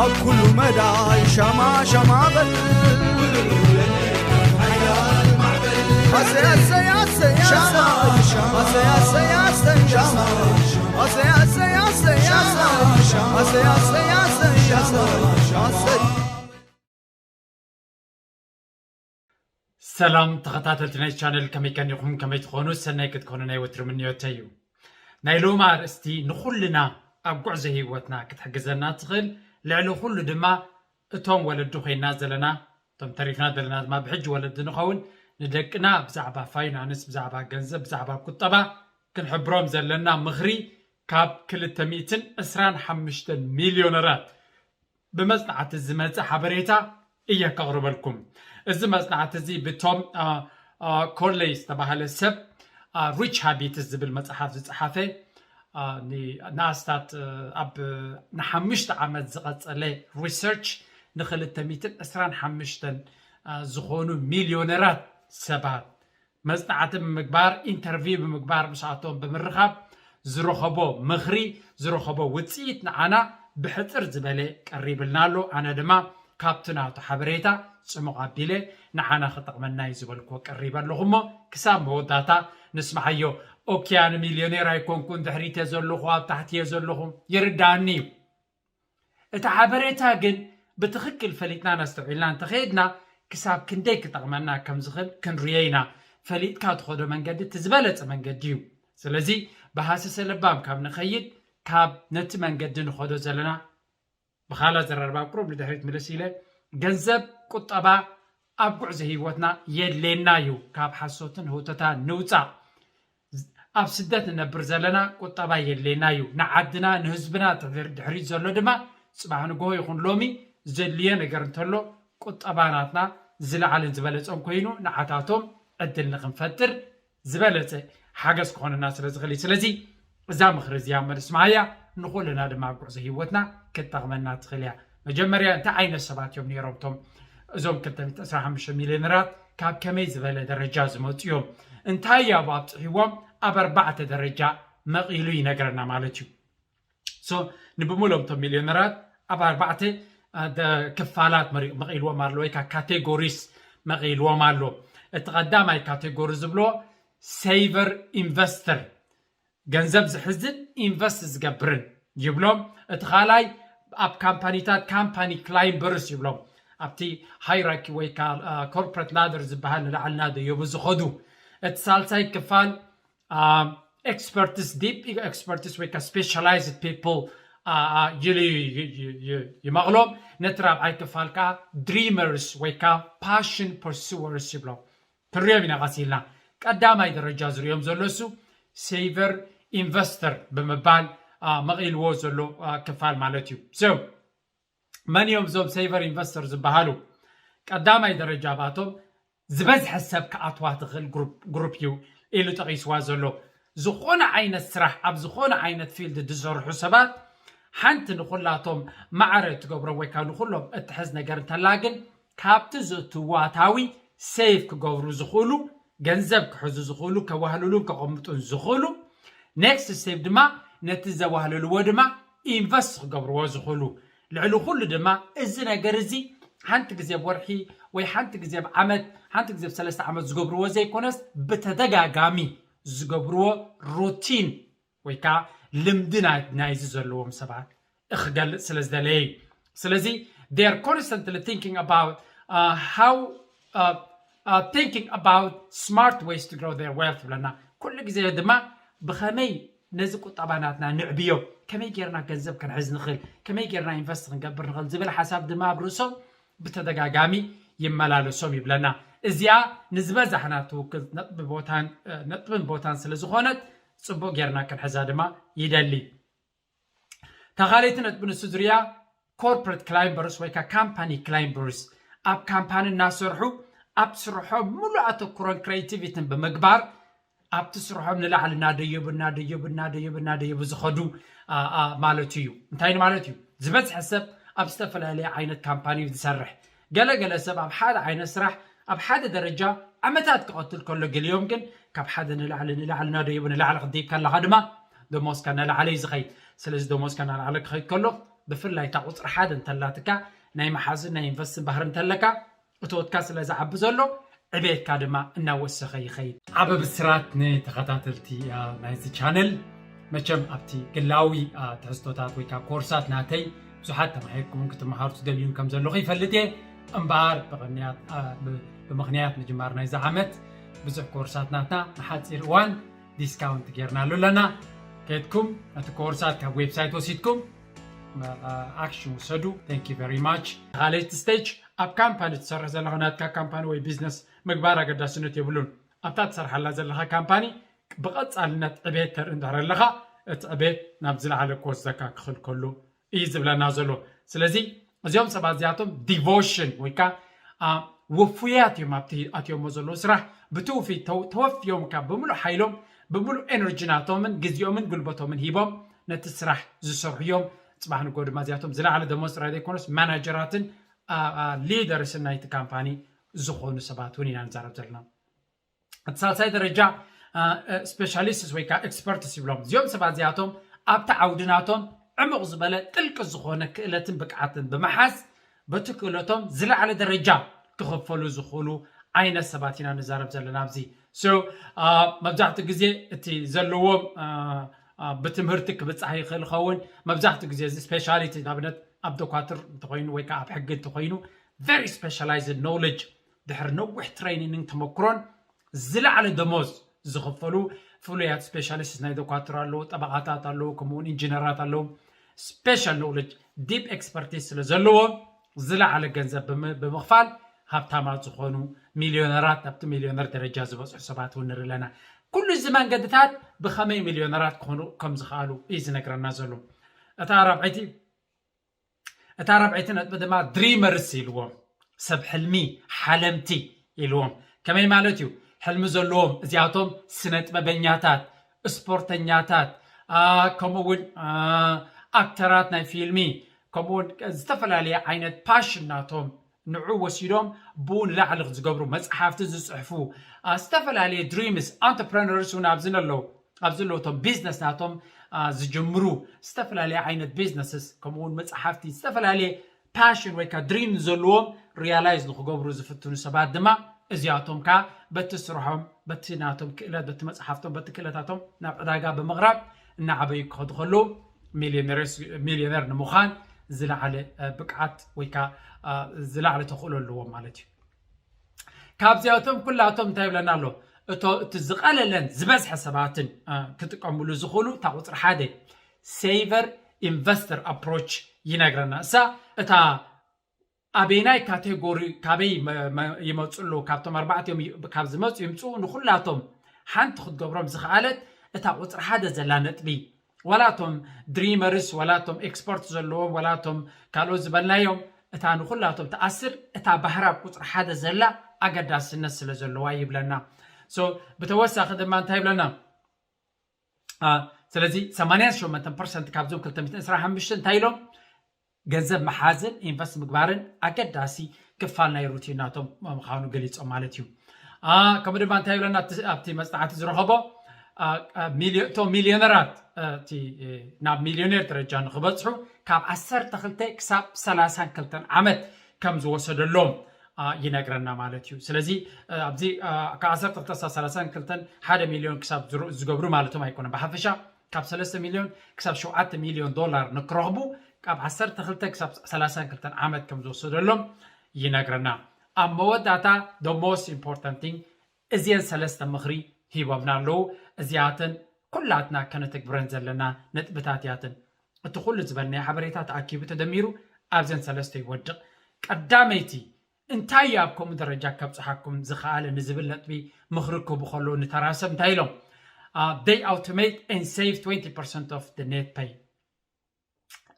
ኣብ ኩሉ መዳይ ሻማ ሻማ በል። ኣሰይ ኣሰይ ኣሰይ ኣሰይ ኣሰይ ኣሰይ ኣሰይ ኣሰይ ኣሰይ ኣሰይ ኣሰይ ኣሰይ ኣሰይ ኣሰይ ኣሰይ ኣሰይ ኣሰይ ሰላም ተኸታተልቲ ናይ ቻነል፣ ከመይ ቀኒኹም? ከመይ ትኾኑ? ሰናይ ክትኮኑ ናይ ወትሪ ምንዮተይ እዩ። ናይ ሎሚ ኣርእስቲ ንኹልና ኣብ ጉዕዞ ህይወትና ክትሕግዘና ትኽእል፣ ልዕሊ ኩሉ ድማ እቶም ወለዲ ኮይና ዘለና፣ እቶም ተሪፍና ዘለና ድማ ብሕጂ ወለዲ ንኸውን፣ ንደቅና ብዛዕባ ፋይናንስ፣ ብዛዕባ ገንዘብ፣ ብዛዕባ ቁጠባ ክንሕብሮም ዘለና ምኽሪ ካብ ክልተ ሚእትን ዕስራን ሓሙሽተን ሚልዮነራት ብመጽናዕቲ ዝመጸ ሓበሬታ እየ ከቕርበልኩም። እዚ መጽናዕቲ እዚ ብቶም ኮርሌይ ዝተባህለ ሰብ ሪች ሃቢትስ ዝብል መጽሓፍ ዝጸሓፈ ንኣስታት ኣብ ንሓሙሽተ ዓመት ዝቐጸለ ሪሰርች ንክልተ ሚእትን ዕስራን ሓሙሽተን ዝኾኑ ሚልዮነራት ሰባት መጽናዕቲ ብምግባር ኢንተርቪው ብምግባር ምስኣቶም ብምርኻብ ዝረኸቦ ምኽሪ ዝረኸቦ ውፅኢት ንዓና ብሕፅር ዝበለ ቀሪብልና ኣሎ። ኣነ ድማ ካብቲ ናቱ ሓበሬታ ፅሙቕ ኣቢለ ንዓና ክጠቕመና እዩ ዝበልክዎ ቀሪበ ኣለኹ እሞ ክሳብ መወዳእታ ንስምዓዮ። ኦኪያ ንሚልዮኔር ኣይኮንኩን፣ ድሕሪት እየ ዘለኹ፣ ኣብ ታሕቲ እየ ዘለኹ፣ ይርዳእኒ እዩ። እቲ ሓበሬታ ግን ብትኽክል ፈሊጥናን ኣስተውዒልናን እንተኸይድና ክሳብ ክንደይ ክጠቕመና ከም ዝኽእል ክንርእዮ ኢና። ፈሊጥካ ትኸዶ መንገዲ እቲ ዝበለጸ መንገዲ እዩ። ስለዚ ብሃሰሰ ለባም ካብ ንኸይድ ካብ ነቲ መንገዲ ንኸዶ ዘለና ብኻላ ዘራርባ ቁሩብ ንድሕሪት ምልስ ኢለ ገንዘብ ቁጠባ ኣብ ጉዕዞ ህይወትና የድልየና እዩ። ካብ ሓሶትን ህውተታን ንውፃእ። ኣብ ስደት ንነብር ዘለና ቁጠባ የድልየና እዩ። ንዓድና ንህዝብና ድሕሪት ዘሎ ድማ ፅባሕ ንግሆ ይኹን ሎሚ ዘድልዮ ነገር እንተሎ ቁጠባ ናትና ዝለዓለን ዝበለፀን ኮይኑ ንዓታቶም ዕድል ንክንፈጥር ዝበለፀ ሓገዝ ክኾነና ስለ ዝኽእል እዩ። ስለዚ እዛ ምኽሪ እዚኣ መልስ መሃያ ንኹልና ድማ ኣብ ጉዕዞ ህይወትና ክትጠቕመና ትኽእል እያ። መጀመርያ እንታይ ዓይነት ሰባት እዮም ነይሮም እቶም እዞም ክልተ ሚእቲ ዕስራን ሓሙሽተን ሚልዮነራት ካብ ከመይ ዝበለ ደረጃ ዝመፁ እዮም? እንታይ እዩ ኣብኡ ኣብፅሒዎም? ኣብ ኣርባዕተ ደረጃ መቒሉ ይነግረና ማለት እዩ። ሶ ንብሙሎም እቶም ሚልዮነራት ኣብ ኣርባዕተ ክፋላት መቂልዎም ኣሎ ወይ ከዓ ካቴጎሪስ መቂልዎም ኣሎ። እቲ ቀዳማይ ካቴጎሪ ዝብሎ ሴቨር ኢንቨስተር ገንዘብ ዝሕዝን ኢንቨስት ዝገብርን ይብሎም። እቲ ካልኣይ ኣብ ካምፓኒታት ካምፓኒ ክላይምበርስ ይብሎም። ኣብቲ ሃይራርኪ ወይ ኮርፖሬት ላደር ዝበሃል ንላዕልና ደየቡ ዝኸዱ። እቲ ሳልሳይ ክፋል ኤክስፐርትስ ዲፕ ኤክስፐርትስ ወይ ስፔሻላይዝድ ፒፕል ኢሉ ይመቕሎም። ነቲ ራብዓይ ክፋል ከዓ ድሪመርስ ወይ ከዓ ፓሽን ፐርሱወርስ ይብሎም። ክንሪኦም ኢና ቀስ ኢልና። ቀዳማይ ደረጃ ዝሪኦም ዘሎ እሱ ሴቨር ኢንቨስተር ብምባል መቒልዎ ዘሎ ክፋል ማለት እዩ። So መን እዮም እዞም ሴቨር ኢንቨስተር ዝበሃሉ? ቀዳማይ ደረጃ ባቶም ዝበዝሐ ሰብ ክኣትዋ ትኽእል ግሩፕ እዩ ኢሉ ጠቒስዋ ዘሎ። ዝኾነ ዓይነት ስራሕ ኣብ ዝኾነ ዓይነት ፊልድ ዝሰርሑ ሰባት ሓንቲ ንኹላቶም ማዕረ እትገብሮም ወይ ካብ ንኹሎም እትሕዝ ነገር እንተላ ግን ካብቲ ዘእትዎ ኣታዊ ሴቭ ክገብሩ ዝኽእሉ ገንዘብ ክሕዙ ዝኽእሉ ከዋህልሉን ከቐምጡን ዝኽእሉ ኔክስት ስቴፕ ድማ ነቲ ዘዋህልልዎ ድማ ኢንቨስት ክገብርዎ ዝኽእሉ ልዕሊ ኩሉ ድማ እዚ ነገር እዚ ሓንቲ ግዜ ብወርሒ ወይ ሓንቲ ግዜ ብዓመት ሓንቲ ግዜ ብሰለስተ ዓመት ዝገብርዎ ዘይኮነስ ብተደጋጋሚ ዝገብርዎ ሩቲን ወይ ከዓ ልምዲ ናይዚ ዘለዎም ሰባት ክገልፅ ስለ ዝደለየ እዩ። ስለዚ they are constantly thinking about uh, how uh, uh, thinking about smart ways to grow their wealth ይብለና። ኩሉ ግዜ ድማ ብኸመይ ነዚ ቁጠባ ናትና ንዕብዮ፣ ከመይ ጌርና ገንዘብ ክንሕዝ ንኽእል፣ ከመይ ጌርና ኢንቨስት ክንገብር ንኽእል ዝብል ሓሳብ ድማ ኣብ ርእሶም ብተደጋጋሚ ይመላለሶም ይብለና። እዚኣ ንዝበዛሕና ትውክል ነጥብን ቦታን ስለ ዝኾነት ፅቡቕ ጌርና ክንሕዛ ድማ ይደሊ። ተኻለይቲ ነጥቢ ንሱ ዝርያ ኮርፖሬት ክላይምበርስ ወይ ከዓ ካምፓኒ ክላይምበርስ ኣብ ካምፓኒ እናሰርሑ ኣብ ስርሖም ሙሉእ ኣተኩሮን ክሬቲቪትን ብምግባር ኣብቲ ስርሖም ንላዕሊ እናደየቡ እናደየቡ እናደየቡ እናደየቡ ዝኸዱ ማለት እዩ። እንታይ ማለት እዩ? ዝበዝሐ ሰብ ኣብ ዝተፈላለየ ዓይነት ካምፓኒ እዩ ዝሰርሕ። ገለገለ ሰብ ኣብ ሓደ ዓይነት ስራሕ ኣብ ሓደ ደረጃ ዓመታት ክቐትል ከሎ ገሊኦም ግን ካብ ሓደ ንላዕሊ ንላዕሊ እናደየቡ ንላዕሊ ክደይብ ከለኻ ድማ ደሞዝካ እናላዕለ እዩ ዝኸይድ። ስለዚ ደሞዝካ እናላዕለ ክኸይድ ከሎ ብፍላይ እታ ቁፅሪ ሓደ እንተላትካ ናይ መሓዝን ናይ ኢንቨስትን ባህሪ እንተለካ እቶትካ ስለ ዝዓቢ ዘሎ ዕቤትካ ድማ እናወሰኸ ይኸይድ። ዓቢ ብስራት ንተኸታተልቲ ናይዚ ቻነል። መቸም ኣብቲ ግላዊ ትሕዝቶታት ወይ ከዓ ኮርሳት ናተይ ብዙሓት ተማሂርኩምን ክትመሃሩ ትደልዩን ከም ዘለኹ ይፈልጥ እየ። እምበኣር ብምኽንያት ምጅማር ናይዚ ዓመት ብዙሕ ኮርሳት ናትና ንሓፂር እዋን ዲስካውንት ጌርናሉ ኣለና። ከድኩም ነቲ ኮርሳት ካብ ዌብሳይት ወሲድኩም ኣክሽን ውሰዱ። Thank you very much። ካልኣይቲ ስቴጅ ኣብ ካምፓኒ ትሰርሕ ዘለኻ ናትካ ካምፓኒ ወይ ቢዝነስ ምግባር ኣገዳስነት የብሉን። ኣብታ ትሰርሓላ ዘለኻ ካምፓኒ ብቐፃልነት ዕቤት ተርኢ እንድሕር ኣለኻ እቲ ዕቤት ናብ ዝለዓለ ክወስደካ ክኽእል ከሎ እዩ ዝብለና ዘሎ። ስለዚ እዚኦም ሰባት እዚኣቶም ዲቮሽን ወይ ከዓ ውፉያት እዮም ኣብቲ ኣትዮሞ ዘለዉ ስራሕ ብትውፊት ተወፍዮም ካብ ብምሉእ ሓይሎም ብምሉእ ኤነርጂ ናቶምን ግዜኦምን ጉልበቶምን ሂቦም ነቲ ስራሕ ዝሰርሑ እዮም። ፅባሕ ንጎ ድማ እዚኣቶም ዝለዓለ ደሞዝ ጥራይ ዘይኮነስ ማናጀራትን ሊደርስን ናይቲ ካምፓኒ ዝኾኑ ሰባት እውን ኢና ንዛረብ ዘለና። እቲ ሳልሳይ ደረጃ ስፔሻሊስትስ ወይ ከዓ ኤክስፐርትስ ይብሎም። እዚኦም ሰባት እዚኣቶም ኣብቲ ዓውዲ ናቶም ዕሙቕ ዝበለ ጥልቂ ዝኾነ ክእለትን ብቅዓትን ብምሓዝ በቲ ክእለቶም ዝለዓለ ደረጃ ክኽፈሉ ዝኽእሉ ዓይነት ሰባት ኢና ንዛረብ ዘለና ኣብዚ። መብዛሕትኡ ግዜ እቲ ዘለዎም ብትምህርቲ ክብፃሕ ይኽእል ይኸውን። መብዛሕትኡ ግዜ እዚ ስፔሻሊቲ ንኣብነት ኣብ ዶኳትር እንተኮይኑ ወይ ከዓ ኣብ ሕጊ እንተኮይኑ very specialized knowledge ድሕሪ ነዊሕ ትሬኒንግ ተመክሮን ዝለዓለ ደሞዝ ዝኽፈሉ ፍሉያት ስፔሻሊስት ናይ ዶኳትር ኣለዉ፣ ጠበቓታት ኣለዉ፣ ከምኡውን ኢንጂነራት ኣለዉ። ስፔሻል ኖሌጅ ዲፕ ኤክስፐርቲስ ስለ ዘለዎም ዝለዓለ ገንዘብ ብምኽፋል ሃብታማት ዝኾኑ ሚልዮነራት ናብቲ ሚልዮነር ደረጃ ዝበፅሑ ሰባት እውን ንርኢ ኣለና። ኩሉ እዚ መንገድታት ብኸመይ ሚልዮነራት ክኾኑ ከም ዝኽኣሉ እዩ ዝነግረና ዘሎ። እታ ራብዐይቲ እታ ራብዐይቲ ነጥቢ ድማ ድሪመርስ ኢልዎም፣ ሰብ ሕልሚ ሓለምቲ ኢልዎም። ከመይ ማለት እዩ? ሕልሚ ዘለዎም እዚኣቶም ስነ ጥበበኛታት፣ ስፖርተኛታት፣ ከምኡ እውን ኣክተራት ናይ ፊልሚ፣ ከምኡ እውን ዝተፈላለየ ዓይነት ፓሽን ናቶም ንዑ ወሲዶም ብኡ ንላዕሊ ዝገብሩ፣ መፅሓፍቲ ዝፅሕፉ፣ ዝተፈላለየ ድሪምስ፣ ኣንተርፕረነርስ እውን ኣብዚ ኣለዉ። ኣብዚ ኣለዉ እቶም ቢዝነስ ናቶም ዝጅምሩ ዝተፈላለየ ዓይነት ቢዝነስስ ከምኡውን መፅሓፍቲ ዝተፈላለየ ፓሽን ወይ ከዓ ድሪም ዘለዎም ሪያላይዝ ንክገብሩ ዝፍትኑ ሰባት ድማ እዚኣቶም ከዓ በቲ ስርሖም በቲ ናቶም ክእለት በቲ መፅሓፍቶም በቲ ክእለታቶም ናብ ዕዳጋ ብምቕራብ እናዓበዩ ክኸዱ ከለዉ ሚልዮነር ንምዃን ዝለዓለ ብቅዓት ወይ ከዓ ዝለዓለ ተኽእሎ ኣለዎም ማለት እዩ። ካብዚኣቶም ኩላቶም እንታይ ይብለና ኣሎ? እቶ እቲ ዝቐለለን ዝበዝሐ ሰባትን ክጥቀምሉ ዝኽእሉ እታ ቁፅሪ ሓደ ሴቨር ኢንቨስተር ኣፕሮች ይነግረና። እሳ እታ ኣበይናይ ካቴጎሪ ካበይ ይመፁ ኣለዉ ካብቶም ኣርባዕቲኦም ካብ ዝመፁ ይምፅኡ ንኩላቶም ሓንቲ ክትገብሮም ዝኸኣለት እታ ቁፅሪ ሓደ ዘላ ነጥቢ ዋላ እቶም ድሪመርስ ዋላ እቶም ኤክስፐርት ዘለዎም ዋላ እቶም ካልኦት ዝበልናዮም እታ ንኩላቶም ትኣስር እታ ባህሪ ኣብ ቁፅሪ ሓደ ዘላ ኣገዳስነት ስለ ዘለዋ ይብለና። ብተወሳኺ ድማ እንታይ ይብለና? ስለዚ ሰማንያን ሸሞንተን ፐርሰንት ካብዞም ክልተ ሚእትን ዕስራን ሓሙሽተን እንታይ ኢሎም? ገንዘብ ምሓዝን ኢንቨስት ምግባርን ኣገዳሲ ክፋል ናይ ሩቲን ናቶም ምዃኑ ገሊፆም ማለት እዩ። ከምኡ ድማ እንታይ ይብለና ኣብቲ መፅናዕቲ ዝረኸቦ እቶም ሚልዮነራት ናብ ሚልዮኔር ደረጃ ንክበፅሑ ካብ ዓሰርተ ክልተ ክሳብ ሰላሳን ክልተን ዓመት ከም ዝወሰደሎም ይነግረና ማለት እዩ። ስለዚ ኣብዚ ካብ ዓሰርተ ክልተ ክሳብ ሰላሳን ክልተን ሓደ ሚልዮን ክሳብ ዝገብሩ ማለቶም ኣይኮነን። ብሓፈሻ ካብ ሰለስተ ሚልዮን ክሳብ ሸውዓተ ሚልዮን ዶላር ንክረኽቡ ካብ ዓሰርተ ክልተ ክሳብ ሰላሳን ክልተን ዓመት ከም ዝወሰደሎም ይነግረና። ኣብ መወዳእታ the most important thing እዚአን ሰለስተ ምኽሪ ሂቦምና ኣለዉ። እዚኣተን ኩላትና ከነተግብረን ዘለና ነጥብታት እያተን። እቲ ኩሉ ዝበልናዮ ሓበሬታ ተኣኪቡ ተደሚሩ ኣብዘን ሰለስተ ይወድቕ። ቀዳመይቲ እንታይ እዩ ኣብ ከምኡ ደረጃ ከብፅሓኩም ዝኸኣለ ንዝብል ነጥቢ ምኽሪ ክህቡ ከለዉ ንተራ ሰብ እንታይ ኢሎም? They automate and save twenty percent of the net pay።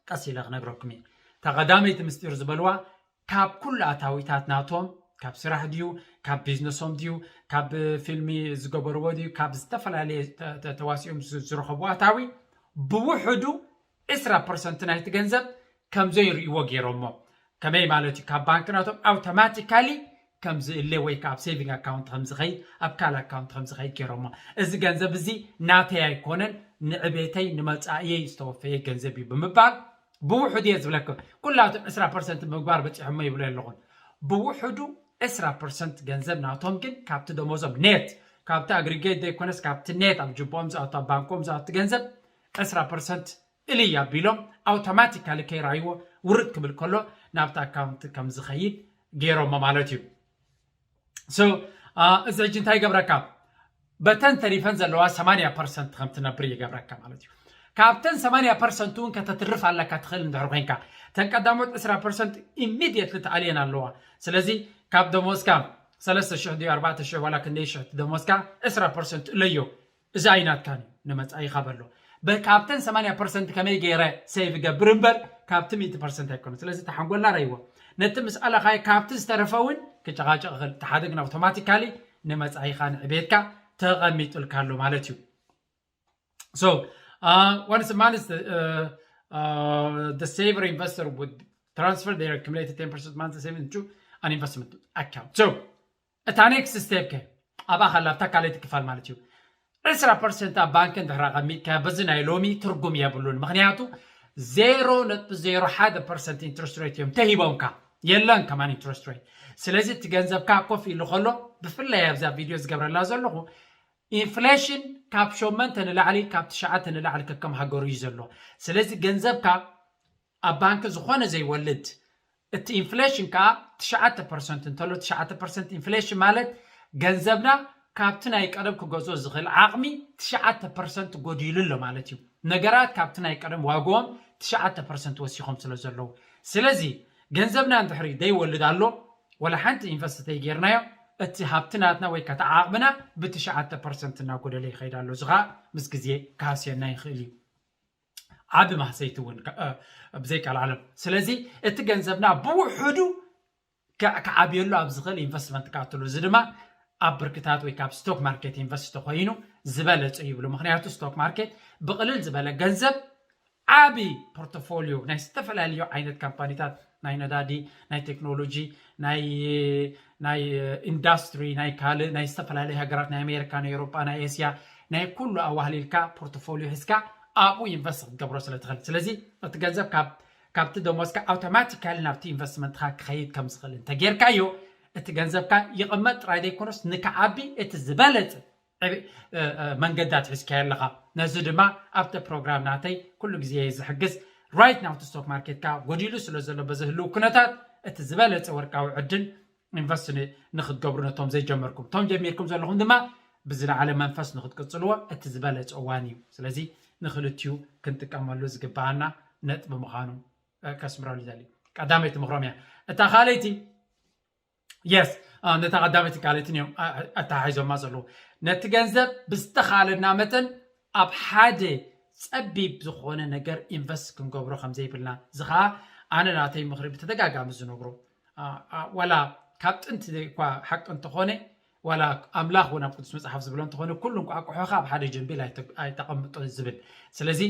ቀስ ኢለ ክነግረኩም እየ። እታ ቀዳመይቲ ምስጢር ዝበልዋ ካብ ኩሉ ኣታዊታት ናቶም ካብ ስራሕ ድዩ ካብ ቢዝነሶም ድዩ ካብ ፊልሚ ዝገበርዎ ድዩ ካብ ዝተፈላለየ ተዋሲኦም ዝረኸቡ ኣታዊ ብውሕዱ ዕስራ ፐርሰንት ናይቲ ገንዘብ ከም ዘይርእይዎ ገይሮሞ። ከመይ ማለት እዩ? ካብ ባንክ ናቶም ኣውቶማቲካሊ ከም ዝእለ ወይ ከዓ ኣብ ሴቪንግ ኣካውንት ከም ዝኸይድ ኣብ ካልእ ኣካውንት ከም ዝኸይድ ገይሮሞ። እዚ ገንዘብ እዚ ናተይ ኣይኮነን፣ ንዕቤተይ ንመፃእየይ ዝተወፈየ ገንዘብ እዩ ብምባል ብውሕዱ እየ ዝብለኩም። ኩላቶም ዕስራ ፐርሰንት ምግባር በፂሖሞ ይብሎ ኣለኹን። ብውሕዱ ዕስራ ፐርሰንት ገንዘብ ናቶም ግን ካብቲ ደሞዞም ኔት፣ ካብቲ ኣግሪጌት ዘይኮነስ ካብቲ ኔት ኣብ ጅቦኦም ዝኣቱ፣ ኣብ ባንኮም ዝኣቱ ገንዘብ ዕስራ ፐርሰንት እልይ ኣቢሎም ኣውቶማቲካሊ ከይረኣይዎ ውርድ ክብል ከሎ ናብቲ ኣካውንት ከም ዝኸይድ ገይሮሞ ማለት እዩ። So እዚ ሕጂ እንታይ ይገብረካ? በተን ተሪፈን ዘለዋ ሰማንያ ፐርሰንት ከም ትነብር ይገብረካ ማለት እዩ። ካብተን ሰማንያ ፐርሰንት እውን ከተትርፍ ኣለካ ትኽእል እንድሕር ኮይንካ፣ ተን ቀዳሞት ዕስራ ፐርሰንት ኢሚድየትሊ ተኣልየን ኣለዋ። ስለዚ ካብ ደሞዝካ ሰለስተ ሽሕ ድዩ ኣርባዕተ ሽሕ ዋላ ክንደይ ሽሕ ደሞዝካ ዕስራ ፐርሰንት እለዮ። እዚ ኣይናትካን እዩ፣ ንመጻኢኻ በሎ። በ- ካብተን ሰማንያ ፐርሰንት ከመይ ገይረ ሴቭ ገብር እምበር ካብቲ ሚእቲ ፐርሰንት ኣይኮነ። ስለዚ ተሓንጎልና ረይዎ ነቲ ምስ ኣለኻዮ ካብቲ ዝተረፈ እውን ክጨቓጨቕ ይኽእል። እቲ ሓደ ግን ኣውቶማቲካሊ ንመጻኢኻ ንዕቤትካ ተቐሚጡልካ ኣሎ ማለት እዩ። So uh, once a month uh, uh, the saver investor would transfer their accumulated ten percent monthly savings to an investment account. So እታ ኔክስት ስቴፕ ከ ኣብኣ ከላ ኣብታ ካልኣይቲ ክፋል ማለት እዩ። ዕስራ ፐርሰንት ኣብ ባንክ እንድሕር ኣቐሚጥካ በዚ ናይ ሎሚ ትርጉም የብሉን። ምክንያቱ ዜሮ ነጥቢ ዜሮ ሓደ ፐርሰንት ኢንትረስት ሬት እዮም ተሂቦምካ፣ የለን ከማን ኢንትረስት ሬት። ስለዚ እቲ ገንዘብካ ኮፍ ኢሉ ከሎ፣ ብፍላይ ኣብዛ ቪድዮ ዝገብረላ ዘለኹ ኢንፍሌሽን ካብ ሸመንተ ንላዕሊ ካብ ትሽዓተ ንላዕሊ ከከም ሃገሩ እዩ ዘሎ። ስለዚ ገንዘብካ ኣብ ባንክ ዝኾነ ዘይወልድ፣ እቲ ኢንፍሌሽን ከዓ ትሽዓተ ፐርሰንት እንተሎ፣ ትሽዓተ ፐርሰንት ኢንፍሌሽን ማለት ገንዘብና ካብቲ ናይ ቀደም ክገዝኦ ዝኽእል ዓቕሚ ትሽዓተ ፐርሰንት ጎዲሉ ኣሎ ማለት እዩ። ነገራት ካብቲ ናይ ቀደም ዋግኦም ትሽዓተ ፐርሰንት ወሲኾም ስለ ዘለዉ፣ ስለዚ ገንዘብና እንድሕሪ ዘይወልድ ኣሎ፣ ወላ ሓንቲ ኢንቨስት ተይጌርናዮ፣ እቲ ሃብቲ ናትና ወይ ከታ ዓቕምና ብትሽዓተ ፐርሰንት እናጎደለ ይኸይድ ኣሎ። እዚ ከዓ ምስ ግዜ ክሃስየና ይኽእል እዩ። ዓቢ ማህሰይቲ እውን ከ- እ፣ ብዘይቃል ዓለም። ስለዚ እቲ ገንዘብና ብውሕዱ ከ- ክዓብየሉ ኣብ ዝኽእል ኢንቨስትመንት ክኣትሉ፣ እዚ ድማ ኣብ ብርክታት ወይ ካብ ስቶክ ማርኬት ኢንቨስት ተኮይኑ ዝበለጸ ይብሉ። ምክንያቱ ስቶክ ማርኬት ብቕልል ዝበለ ገንዘብ ዓቢ ፖርቶፎሊዮ ናይ ዝተፈላለዩ ዓይነት ካምፓኒታት፣ ናይ ነዳዲ፣ ናይ ቴክኖሎጂ፣ ናይ ናይ ኢንዳስትሪ፣ ናይ ካልእ ናይ ዝተፈላለዩ ሃገራት፣ ናይ ኣሜሪካ፣ ናይ ኤውሮጳ፣ ናይ ኤስያ፣ ናይ ኩሉ ኣዋህሊልካ ፖርቶፎሊዮ ሒዝካ ኣብኡ ኢንቨስት ክትገብሮ ስለ ትኽእል። ስለዚ እቲ ገንዘብ ካብ ካብቲ ደሞዝካ ኣውቶማቲካሊ ናብቲ ኢንቨስትመንትካ ክኸይድ ከም ዝኽእል እንተጌርካዮ፣ እቲ ገንዘብካ ይቕመጥ ጥራይ ዘይኮነስ ንክዓቢ እቲ ዝበለጸ ዕብ- እ- እ- መንገዲ ኣትሒዝካዮ ኣለኻ። ነዚ ድማ ኣብቲ ፕሮግራም ናተይ ኩሉ ግዜ እየ ዝሕግዝ። ራይት ናው እቲ ስቶክ ማርኬትካ ጎዲሉ ስለ ዘሎ በዚ ህልው ኩነታት እቲ ዝበለጸ ወርቃዊ ዕድል ኢንቨስት ን- ንክትገብሩ ነቶም ዘይጀመርኩም፣ እቶም ጀሚርኩም ዘለኹም ድማ ብዝለዓለ መንፈስ ንክትቅጽልዎ እቲ ዝበለጸ እዋን እዩ። ስለዚ ንክልቲኡ ክንጥቀመሉ ዝግበኣና ነጥቢ ምዃኑ እ፣ ከስምረሉ ይደሊ። ቀዳመይቲ ምኽሮም እያ። እታ ካልኣይቲ የስ ነታ ቀዳመይቲ ካልኣይትን እዮም ኣ- ኣተሓሒዞማ ዘለዉ። ነቲ ገንዘብ ብዝተኻለና መጠን ኣብ ሓደ ጸቢብ ዝኾነ ነገር ኢንቨስት ክንገብሮ ከም ዘይብልና፣ እዚ ኸዓ ኣነ ናተይ ምኽሪ ብተደጋጋሚ ዝነግሮ። ኣ- ኣ- ዋላ ካብ ጥንቲ እኳ ሓቂ እንተኾነ፣ ዋላ ኣምላኽ እውን ኣብ ቅዱስ መጽሓፍ ዝብሎ እንተኾነ፣ ኩሉ እንቋቑሖኻ ኣብ ሓደ ጀንቤል ኣይተ- ኣይተቐምጦ ዝብል። ስለዚ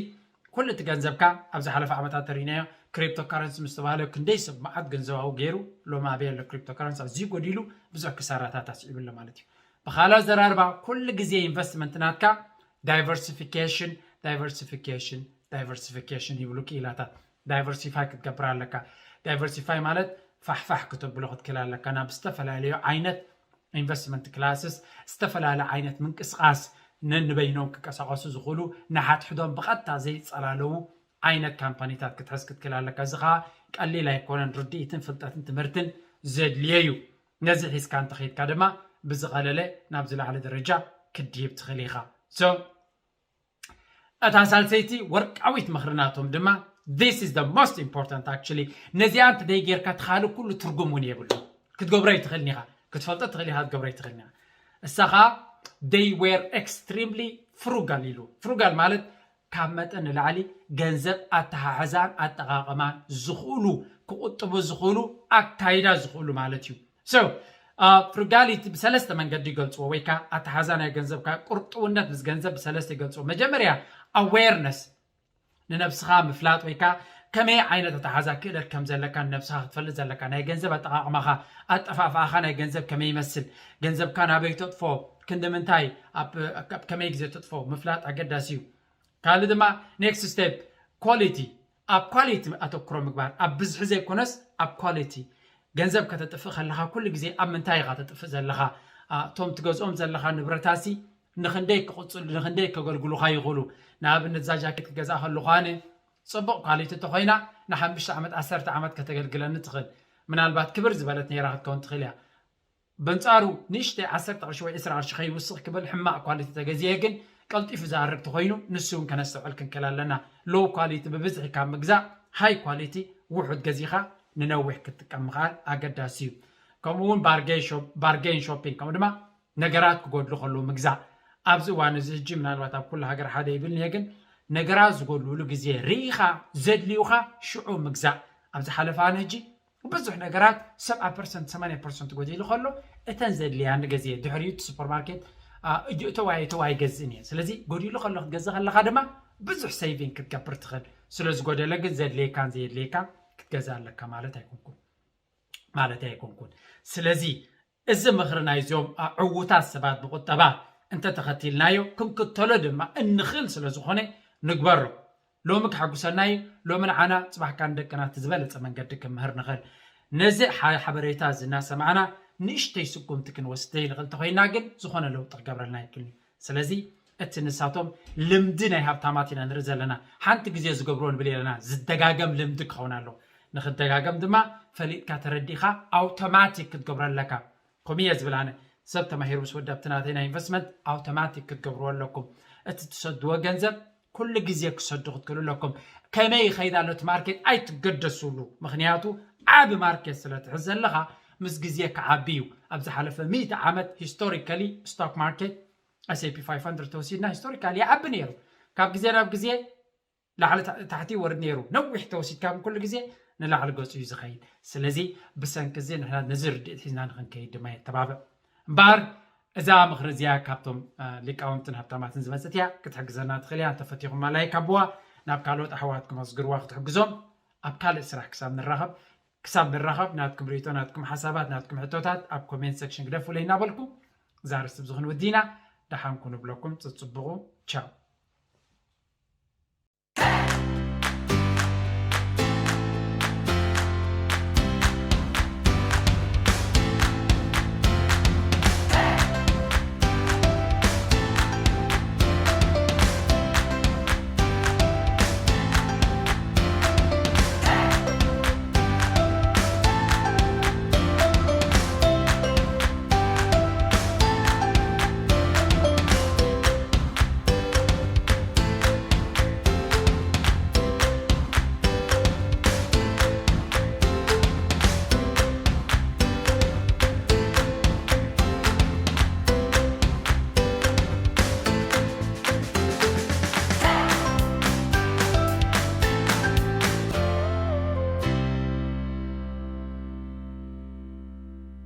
ኩሉ እቲ ገንዘብካ ኣብ ዝሓለፈ ዓመታት ተሪእናዮ፣ ክሪፕቶ ካረንሲ ምስ ተባህለ ክንደይ ሰብ መዓት ገንዘባዊ ገይሩ፣ ሎሚ ኣበይ ኣሎ ክሪፕቶ ካረንሲ? ኣዝዩ ጎዲሉ፣ ብዙሕ ክሳራታት ኣስዒቡ ኣሎ ማለት እዩ። ብኻልእ ኣዘራርባ ኩሉ ግዜ ኢንቨስትመንት ናትካ ዳይቨርሲፊኬሽን፣ ዳይቨርሲፊኬሽን፣ ዳይቨርሲፊኬሽን ይብሉ ክኢላታት። ዳይቨርሲፋይ ክትገብር ኣለካ። ዳይቨርሲፋይ ማለት ፋሕፋሕ ክተብሎ ክትክእል ኣለካ ናብ ዝተፈላለዩ ዓይነት ኢንቨስትመንት ክላስስ፣ ዝተፈላለዩ ዓይነት ምንቅስቃስ ነንበይኖም ክቀሳቀሱ ዝኽእሉ፣ ንሓድሕዶም ብቐጥታ ዘይጸላለዉ ዓይነት ካምፓኒታት ክትሕዝ ክትክእል ኣለካ። እዚ ከዓ ቀሊል ኣይኮነን፣ ርድኢትን ፍልጠትን ትምህርትን ዘድልዮ እዩ። ነዚ ሒዝካ እንተኸይድካ ድማ ብዝቐለለ ናብ ዝለዓለ ደረጃ ክትድይብ ትኽእል ኢኻ። So እታ ሳልሰይቲ ወርቃዊት ምኽሪ ናቶም ድማ this is the most important actually። ነዚኣ እንተ ደይጌርካ እቲ ካልእ ኩሉ ትርጉም እውን የብሉ። ክትገብሮ ኣይትኽእልን ኢኻ፣ ክትፈልጦ ትኽእል ኢኻ፣ ክትገብሮ ኣይትኽእልን ኢኻ። እሳ ኸዓ they were extremely frugal ኢሉ። ፍሩጋል ማለት ካብ መጠን ንላዕሊ ገንዘብ ኣተሓሕዛን ኣጠቓቕማን ዝኽእሉ፣ ክቑጥቡ ዝኽእሉ፣ ኣካይዳ ዝኽእሉ ማለት እዩ። So ፍሩጋሊቲ ብሰለስተ መንገዲ ይገልፅዎ፣ ወይ ከዓ ኣተሓዛ ናይ ገንዘብካ፣ ቁርጥውነት ምስ ገንዘብ ብሰለስተ ይገልፅዎ። መጀመርያ ኣዌርነስ፣ ንነብስኻ ምፍላጥ ወይ ከዓ ከመይ ዓይነት ኣተሓዛ ክእለት ከም ዘለካ ንነብስኻ ክትፈልጥ ዘለካ፣ ናይ ገንዘብ ኣጠቓቕማኻ፣ ኣጠፋፍኣኻ ናይ ገንዘብ ከመይ ይመስል፣ ገንዘብካ ናበይ ተጥፎ፣ ክንዲ ምንታይ፣ ኣብ ኣብ ከመይ ግዜ ተጥፎ ምፍላጥ ኣገዳሲ እዩ። ካልእ ድማ ኔክስት ስቴፕ ኳሊቲ፣ ኣብ ኳሊቲ ኣተኩሮ ምግባር፣ ኣብ ብዝሒ ዘይኮነስ ኣብ ኳሊቲ። ገንዘብ ከተጥፍእ ከለኻ ኩሉ ግዜ ኣብ ምንታይ ኢኻ ተጥፍእ ዘለኻ? እቶም ትገዝኦም ዘለኻ ንብረታሲ ንክንደይ ክቕፅሉ ንክንደይ ከገልግሉኻ ይኽእሉ? ንኣብነት እዛ ጃኬት ክገዝኣ ከለኹ ኣነ ፅቡቕ ኳሊቲ እንተኾይና ንሓሙሽተ ዓመት ዓሰርተ ዓመት ከተገልግለኒ ትኽእል። ምናልባት ክብር ዝበለት ነይራ ክትከውን ትኽእል እያ። በንጻሩ ንእሽተይ ዓሰርተ ቅርሺ ወይ ዕስራ ቅርሺ ከይውስኽ ክብል ሕማቕ ኳሊቲ ተገዚኤ ግን ቀልጢፉ ዝኣርግ ተኾይኑ ንሱ እውን ከነስተውዕል ክንክእል ኣለና። ሎው ኳሊቲ ብብዝሒ ካብ ምግዛእ ሃይ ኳሊቲ ውሑድ ገዚኻ ንነዊሕ ክትጥቀም ምኽኣል ኣገዳሲ እዩ። ከምኡ እውን ባርጌን ሾፒንግ ከምኡ ድማ ነገራት ክጎድሉ ከለዉ ምግዛእ። ኣብዚ እዋን እዚ ሕጂ ምናልባት ኣብ ኩሉ ሃገር ሓደ ይብል እኒሀ ግን ነገራት ዝጎድልሉ ግዜ ርኢኻ ዘድልዩኻ ሽዑ ምግዛእ። ኣብ ዝሓለፈ ኣነ ሕጂ ብዙሕ ነገራት ሰብዓ ፐርሰንት ሰማንያ ፐርሰንት ጎዲሉ ከሎ እተን ዘድልያኒ ገዚኤ ድሕሪኡ እቲ ሱፐርማርኬት እተዋይ እተዋይ ገዝእን እየ። ስለዚ ጎዲሉ ከሎ ክትገዝእ ከለካ ድማ ብዙሕ ሴቪንግ ክትገብር ትኽእል። ስለ ዝጎደለ ግን ዘድልየካን ዘየድልየካን ክትገዝእ ኣለካ ማለት ኣይኮንኩን ማለት ኣይኮንኩን። ስለዚ እዚ ምኽሪ ናይዞም ዕዉታት ሰባት ብቁጠባ እንተተኸቲልናዮ ክንክተሎ ድማ እንኽእል ስለ ዝኾነ ንግበሮ። ሎሚ ከሐጉሰና እዩ። ሎሚ ንዓና ጽባሕ ካን ደቅና እቲ ዝበለጸ መንገዲ ክንምህር ንኽእል። ነዚ ሓበሬታ እዚ እናሰማዕና ንእሽተይ ስጉምቲ ክንወስድ ዘይንኽእል እንተኾይንና ግን ዝኾነ ለውጢ ክገብረልና ኣይክእልን እዩ። ስለዚ እቲ ንሳቶም ልምዲ ናይ ሃብታማት ኢና ንርኢ ዘለና። ሓንቲ ግዜ ዝገብርዎ ንብል ኣለና ዝደጋገም ልምዲ ክኸውን ኣለዎ። ንክደጋገም ድማ ፈሊጥካ ተረዲእካ ኣውቶማቲክ ክትገብሮ ኣለካ። ከምኡ እየ ዝብል ኣነ። ሰብ ተማሂሩ ምስ ወደ ኣብቲ ናተይ ናይ ኢንቨስትመንት ኣውቶማቲክ ክትገብርዎ ኣለኩም። እቲ ትሰድዎ ገንዘብ ኩሉ ግዜ ክሰዱ ክትክእሉ ኣለኩም። ከመይ ይኸይድ ኣሎ እቲ ማርኬት ኣይትገደሱሉ። ምክንያቱ ዓቢ ማርኬት ስለ ትሕዝ ዘለኻ ምስ ግዜ ክዓቢ እዩ። ኣብ ዝሓለፈ ሚእቲ ዓመት ሂስቶሪካሊ ስቶክ ማርኬት S&P ፋይቭ ሃንድረድ ተወሲድና ሂስቶሪካሊ ይዓቢ ነይሩ። ካብ ግዜ ናብ ግዜ ላዕሊ ታሕቲ ይወርድ ነይሩ። ነዊሕ ተወሲድካ ግን ኩሉ ግዜ ንላዕሊ ገጹ እዩ ዝኸይድ። ስለዚ ብሰንኪ እዚ ንሕና ነዚ ርድኢት ሒዝና ንክንከይድ ድማ የተባብዕ። እምበኣር እዛ ምኽሪ እዚኣ ካብቶም ሊቃውንትን ሃብታማትን ዝመጽት እያ። ክትሕግዘና ትኽእል እያ። እንተፈቲኹማ ላይክ ኣብዋ። ናብ ካልኦት ኣሕዋትኩም ኣስግርዋ ክትሕግዞም። ኣብ ካልእ ስራሕ ክሳብ ንራኸብ ክሳብ ንራኸብ ናትኩም ርእይቶ ናትኩም ሓሳባት ናትኩም ሕቶታት ኣብ ኮሜንት ሴክሽን ግደፉለይ እናበልኩ እዛ ርስቲ ብዝኽን ወዲና ደሓንኩ ንብለኩም። ጽጽብቑ። ቻው።